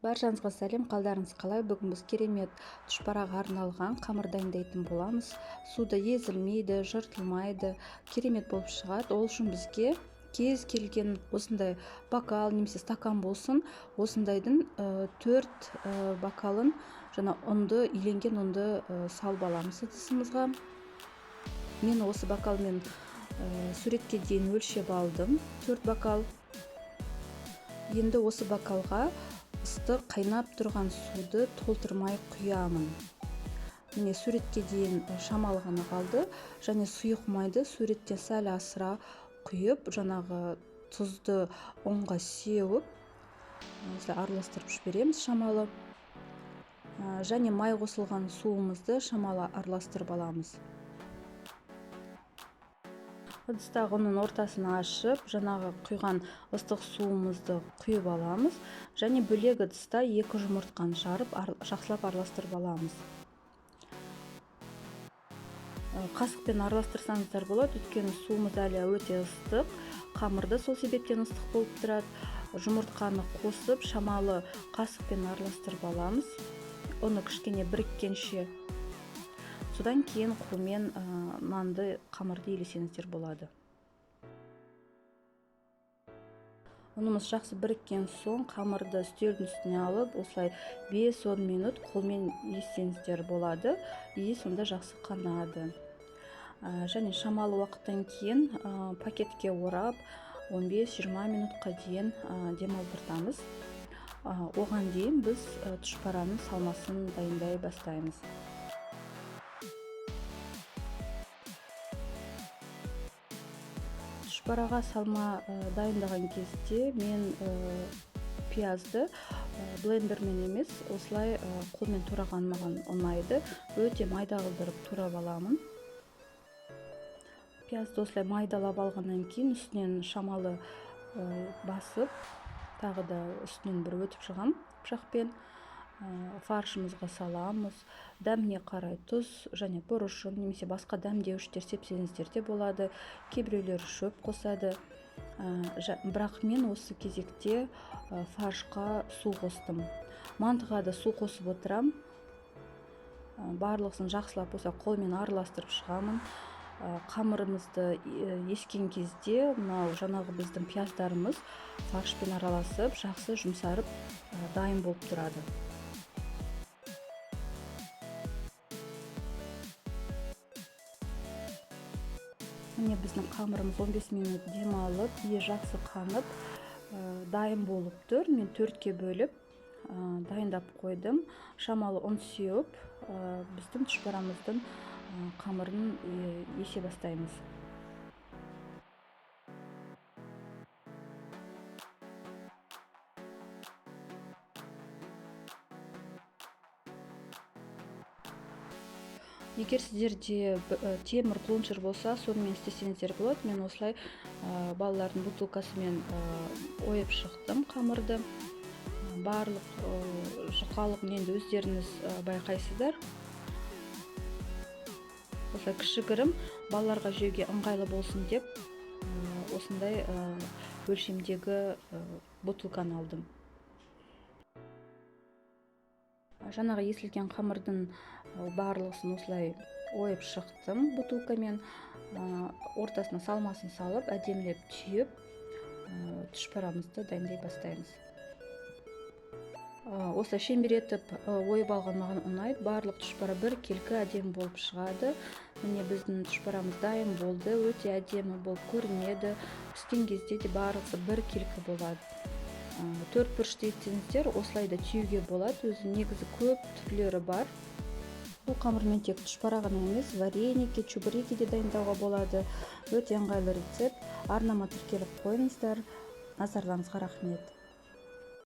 Баршаңызға сәлем, қалдарыңыз қалай? Бүгін біз керемет тұшпараға арналған қамыр дайындайтын боламыз. Суда езілмейді, жыртылмайды, керемет болып шығады. Ол үшін бізге кез келген осындай бокал немесе стакан болсын, осындайдың 4 бокалын жаңа ұнды, иленген ұнды салып аламыз ыдысымызға. Мен осы бокалмен суретке дейін өлшеп алдым, 4 бокал. Енді осы бокалға ыстық қайнап тұрған суды толтырмай құямын. Міне, суретке дейін шамалы ғана қалды. Және сұйық майды суреттен сәл асыра құйып, жаңағы тұзды ұнға сеуіп, осылай араластырып жібереміз шамалы. Және май қосылған суымызды шамалы араластырып аламыз. Ыдыстағы ұнның ортасын ашып, жаңағы құйған ыстық суымызды құйып аламыз. Және бөлек ыдыста 2 жұмыртқаны жарып, жақсылап араластырып аламыз. Қасықпен араластырсаңыздар болады, өйткені суымыз әлі өте ыстық, қамырды сол себептен ыстық болып тұрады. Жұмыртқаны қосып, шамалы қасықпен араластырып аламыз. Ұны кішкене біріккенше. Содан кейін қолмен нанды, қамырды елесеңіздер болады. Ұнымыз жақсы біріккен соң қамырды үстелдің үстіне алып, осылай 5-10 минут қолмен ессеңіздер болады, и сонда жақсы қанады. Және шамалы уақыттан кейін пакетке орап 15-20 минутқа дейін демалдыртамыз. Оған дейін біз тұшпараның салмасын дайындай бастаймыз. Тұшпараға салма дайындаған кезде мен пиязды блендермен емес, осылай қолмен тураған маған ұнайды. Өте майда қылдырып турап аламын. Пиязды осылай майдалап алғаннан кейін үстінен шамалы басып, тағы да үстінен бір өтіп шығам пышақпен. Фаршымызға саламыз. Дәміне қарай тұз және бұрышын немесе басқа дәмдеуіштер сепсеңіздер де болады. Кейбіреулер шөп қосады. Бірақ мен осы кезекте фаршқа су қостым. Мантыға да су қосып отырам. Барлығысын жақсылап болса қолмен араластырып шығамын. Қамырымызды ескен кезде мынау жаңағы біздің пияздарымыз фаршпен араласып, жақсы жұмсарып, дайын болып тұрады. Міне, біздің қамырымыз 15 минут демалып, и жақсы қанып, дайын болып тұр. Мен 4-ке бөліп, дайындап қойдым. Шамалы ұн сеуіп, біздің тұшпарамыздың қамырын есе бастаймыз. Егер сіздерде темір плунжер болса, сонымен істесеңіздер болады. Мен осылай балалардың бутылкасымен ойып шықтым қамырды. Барлық жұқалығын енді өздеріңіз байқайсыздар. Осылай кішігірім балаларға жеуге ыңғайлы болсын деп осындай өлшемдегі бутылканы алдым. Жаңағы есілген қамырдың барлығысын осылай ойып шықтым бутылкамен. Ортасына салмасын салып, әдемілеп түйіп, тұшпарамызды дайындай бастаймыз. Осылай шеңбер етіп ойып алған маған ұнайды. Барлық тұшпара бір келкі әдемі болып шығады. Міне, біздің тұшпарамыз дайын болды. Өте әдемі болып көрінеді. Піскен кезде де барлығы бір келкі болады. Төрт бұрышты етсеңіздер, осылай да түюге болады. Өзі негізі көп түрлері бар. Бұл қамырмен тек тұшпара ғана емес, вареники, чебуреки де дайындауға болады. Өте ыңғайлы рецепт. Арнама тіркеліп қойыңыздар. Назарларыңызға рахмет.